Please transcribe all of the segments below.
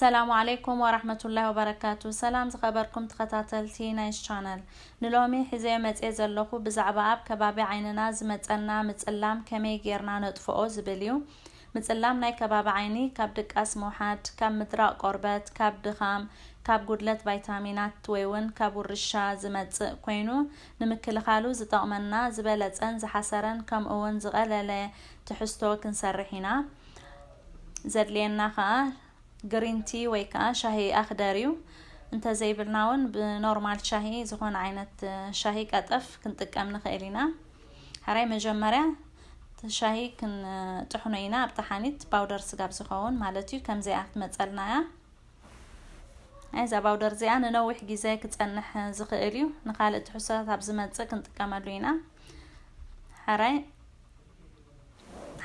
ሰላሙ ዓለይኩም ወራህመቱላሂ ወበረካቱ። ሰላም ዝኸበርኩም ተኸታተልቲ ናይስ ቻነል፣ ንሎሚ ሒዘዮ መጽየ ዘለኹ ብዛዕባ ኣብ ከባቢ ዓይንና ዝመጸና ምጽላም ከመይ ጌርና ነጥፍኦ ዝብል እዩ። ምጽላም ናይ ከባቢ ዓይኒ ካብ ድቃስ ምውሓድ፣ ካብ ምድራቕ ቆርበት፣ ካብ ድኻም፣ ካብ ጉድለት ቫይታሚናት ወይ እውን ካብ ውርሻ ዝመጽእ ኮይኑ፣ ንምክልኻሉ ዝጠቕመና ዝበለጸን ዝሓሰረን ከምኡ እውን ዝቐለለ ትሕዝቶ ክንሰርሕ ኢና። ዘድልየና ኸኣ ግሪን ቲ ወይ ከዓ ሻሂ ኣኽደር እዩ። እንተዘይብልና እውን ብኖርማል ሻሂ ዝኾነ ዓይነት ሻሂ ቀጠፍ ክንጥቀም ንኽእል ኢና። ሕራይ መጀመርያ እቲ ሻሂ ክንጥሕኖ ኢና ኣብ ጠሓኒት ፓውደር ስጋብ ዝኸውን ማለት እዩ። ከምዚኣ ክትመፀልና እያ። እዛ ፓውደር እዚኣ ንነዊሕ ግዜ ክፀንሕ ዝኽእል እዩ። ንካልእ ትሕዝቶታት ኣብ ዝመፅእ ክንጥቀመሉ ኢና። ሕራይ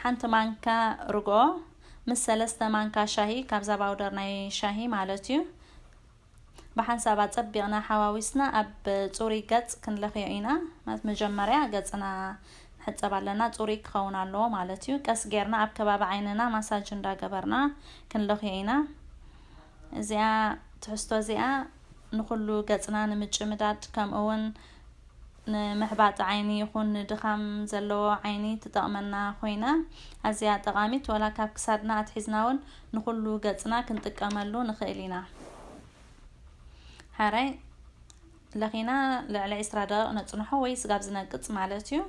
ሓንቲ ማንካ ርጎ ምስ ሰለስተ ማንካ ሻሂ ካብዛ ፓውደር ናይ ሻሂ ማለት እዩ። ብሓንሳብ ኣጸቢቕና ሓዋዊስና ኣብ ጽሩይ ገጽ ክንለኽዮ ኢና። ማለት መጀመርያ ገጽና ንሕጸብ ኣለና፣ ጽሩይ ክኸውን ኣለዎ ማለት እዩ። ቀስ ጌርና ኣብ ከባቢ ዓይንና ማሳጅ እንዳገበርና ክንለኽዮ ኢና። እዚኣ ትሕዝቶ እዚኣ ንኹሉ ገጽና ንምጭምዳድ ከምኡ እውን ንምሕባጥ ዓይኒ ይኹን ንድኻም ዘለዎ ዓይኒ ትጠቕመና ኮይና ኣዝያ ጠቓሚት፣ ወላ ካብ ክሳድና ኣትሒዝና እውን ንኹሉ ገጽና ክንጥቀመሉ ንኽእል ኢና። ሕራይ ለኺና ልዕሊ ዕስራ ደቂቕ ነጽንሖ ወይ ስጋብ ዝነቅጽ ማለት እዩ።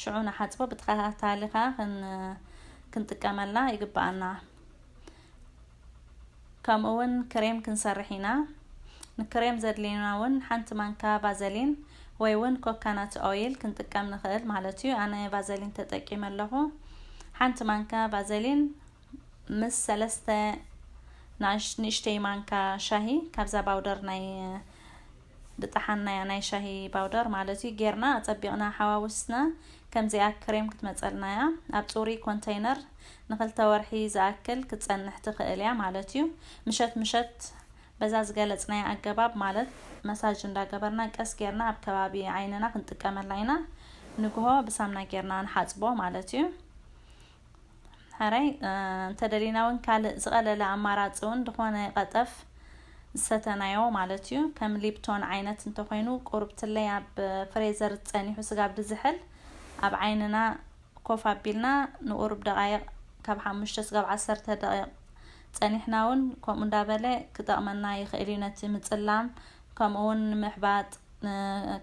ሽዑ ንሓጽቦ ብተኸታታሊ ኸኣ ክን-፣ ክንጥቀመላ ይግብኣና። ከምኡ እውን ክሬም ክንሰርሕ ኢና። ንክሬም ዘድልየና እውን ሓንቲ ማንካ ቫዘሊን ወይ እውን ኮካናት ኦይል ክንጥቀም ንኽእል ማለት እዩ። ኣነ ቫዘሊን ተጠቂመ ኣለኹ። ሓንቲ ማንካ ቫዘሊን ምስ ሰለስተ ንኣሽ-፣ ንእሽተይ ማንካ ሻሂ ካብዛ ፓውደር ናይ ድጠሓናያ ናይ ሻሂ ፓውደር ማለት እዩ ጌርና ኣጸቢቕና ሓዋውስና ከምዚኣ ክሬም ክትመጸልና እያ። ኣብ ጽሩይ ኮንተይነር ንኽልተ ወርሒ ዝኣክል ክትጸንሕ ትኽእል እያ ማለት እዩ። ምሸት ምሸት በዛ ዝገለጽናያ ኣገባብ ማለት መሳጅ እንዳገበርና ቀስ ጌርና ኣብ ከባቢ ዓይንና ክንጥቀመላ ኢና። ንግሆ ብሳምና ጌርና ንሓጽቦ ማለት እዩ። ሕራይ፣ እ፣ እንተደሊና እውን ካልእ ዝቐለለ ኣማራጺ እውን ዝኾነ ቀጠፍ ዝሰተናዮ ማለት እዩ። ከም ሊፕቶን ዓይነት እንተኾይኑ ቁሩብ ትለይ ኣብ ፍሬዘር ጸኒሑ ስጋብ ድዝሕል ኣብ ዓይንና ኮፍ ኣቢልና ንቁሩብ ደቓይቕ ካብ ሓሙሽተ ስጋብ ዓሰርተ ደቂቕ ጸኒሕና እውን ከምኡ እንዳበለ ክጠቕመና ይኽእል እዩ። ነቲ ምጽላም ከምኡ እውን ንምሕባጥ፣ እ፣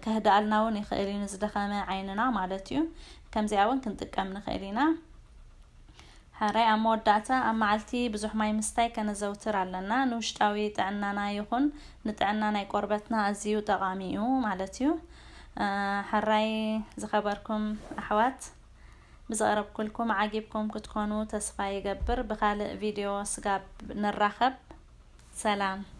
ከህድኣልና እውን ይኽእል እዩ ንዝደኸመ ዓይንና ማለት እዩ። ከምዚኣ እውን ክንጥቀም ንኽእል ኢና። ሕራይ ኣብ መወዳእታ ኣብ መዓልቲ ብዙሕ ማይ ምስታይ ከነዘውትር ኣለና። ንውሽጣዊ ጥዕናና ይኹን ንጥዕና ናይ ቆርበትና ኣዝዩ ጠቓሚ እዩ ማለት እዩ። እ፣ ሕራይ ዝኸበርኩም ኣሕዋት፣ ብዘቕረብኩልኩም ዓጊብኩም ክትኮኑ ተስፋ ይገብር። ብኻልእ ቪድዮ ስጋብ ንራኸብ። ሰላም።